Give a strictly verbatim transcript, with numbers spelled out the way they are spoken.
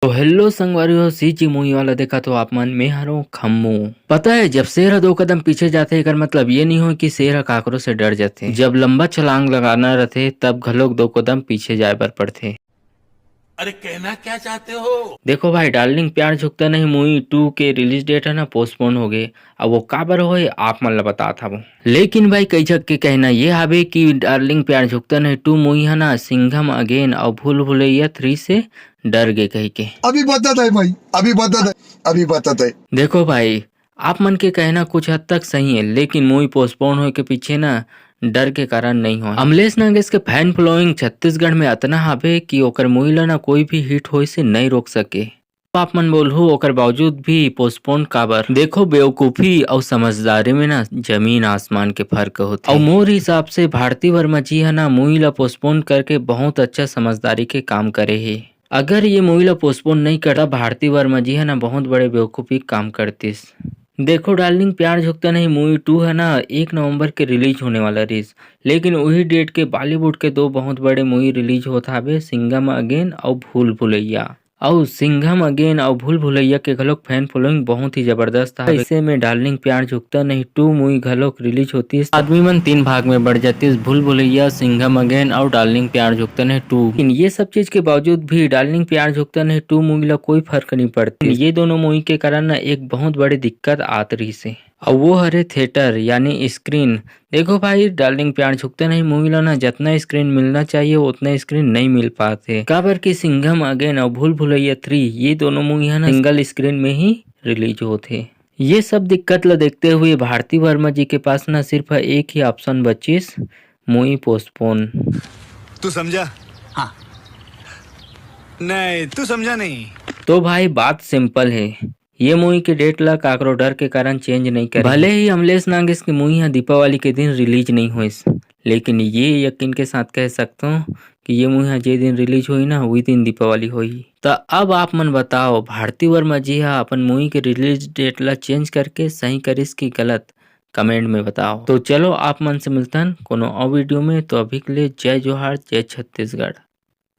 तो हेलो संगवारी हो, सीजी मूवी वाला देखत हो आप मन, मैं हरों खम्मू। पता है, जब शेर ह दो कदम पीछे जाथे, एकर मतलब ये नहीं हो कि शेर ह काकरो से डर जाथे। जब लंबा छलांग लगाना रथे, तब घलोक दो कदम पीछे जाए बर पड़थे। अरे, कहना क्या चाहते हो? देखो भाई, डार्लिंग प्यार झुकता नहीं मूवी टू के रिलीज डेट है ना, पोस्टपोन हो गए। अब वो काबर होए, आप मन ला बतात हवं। लेकिन भाई, कई झक के कहना ये हावे कि डार्लिंग प्यार झुकता नहीं टू मूवी है ना, सिंघम अगेन और भूल भुलैया थ्री से डर गे कही के। अभी बतात है भाई, अभी बतात है, अभी बतात है। देखो भाई, आप मन के कहना कुछ हद तक सही है, लेकिन मूवी पोस्टपोन होए के पीछे ना डर के कारण नहीं हो। अमलेश नागेश के फैन फॉलोइंग छत्तीसगढ़ में अतना हावे कि ओकर मूवी ला ना कोई भी हिट होए से नहीं रोक सके। आप मन बोलहू, ओकर बावजूद भी पोस्टपोन काबर? देखो, बेवकूफी और समझदारी में ना जमीन आसमान के फर्क होथे। और मोर हिसाब से भारती वर्मा जी है ना मूवी ला पोस्टपोन करके बहुत अच्छा समझदारी के काम करे हे। अगर ये मूवी ला पोस्टपोन नहीं करता, भारती वर्मा जी है ना बहुत बड़े बेवकूफी काम करतीस। देखो डार्लिंग प्यार झुकता नहीं मूवी टू है ना एक नवंबर के रिलीज होने वाला रहिस, लेकिन वही डेट के बॉलीवुड के दो बहुत बड़े मूवी रिलीज होत हावे, सिंघम अगेन और भूल भुलैया। और सिंघम अगेन और भूल भुलैया के घलोक फैन फॉलोइंग बहुत ही जबरदस्त है। ऐसे में डार्लिंग प्यार झुकता नहीं टू मूवी घलोक रिलीज होतीस, आदमी मन तीन भाग में बढ़ जातीस, भूल भुलैया, सिंघम अगेन और डार्लिंग प्यार झुकता नहीं टू। लेकिन ये सब चीज के बावजूद भी डार्लिंग प्यार झुकता नहीं टू मूवी ला कोई फर्क नहीं पड़ता। ये दोनों मूवी के कारण ना एक बहुत बड़ी दिक्कत आत रहिस हे, और वो हरे थिएटर यानी स्क्रीन। देखो भाई, डार्लिंग प्यार झुकता नहीं मूवी ला ना जितना स्क्रीन मिलना चाहिए उतना स्क्रीन नहीं मिल पाते, काबर कि सिंघम अगेन और भूल भुलैया थ्री ये दोनों मूवी है ना सिंगल स्क्रीन में ही रिलीज होते। ये सब दिक्कत ला देखते हुए भारती वर्मा जी के पास ना सिर्फ एक ही ऑप्शन बचिस, मूवी पोस्टपोन। तू समझा? हाँ। नहीं, तू समझा नहीं। तो भाई, बात सिंपल है, ये मूवी के डेट ला काकरो डर के कारण चेंज नहीं करे। भले ही अमलेश नागेश के मूवी हा दीपावली के दिन रिलीज नहीं होइस, लेकिन ये यकीन के साथ कह सकता हूँ कि ये मूवी हा जे दिन रिलीज होई ना, वही दिन दीपावली होई। त अब आप मन बताओ, भारती वर्मा जी हा अपन मूवी के रिलीज डेट ला चेंज करके सही करिस कि गलत, कमेंट में बताओ। तो चलो, आप मन से मिलतन कोनो और वीडियो में। तो अभी के लिए जय जोहार, जय छत्तीसगढ़।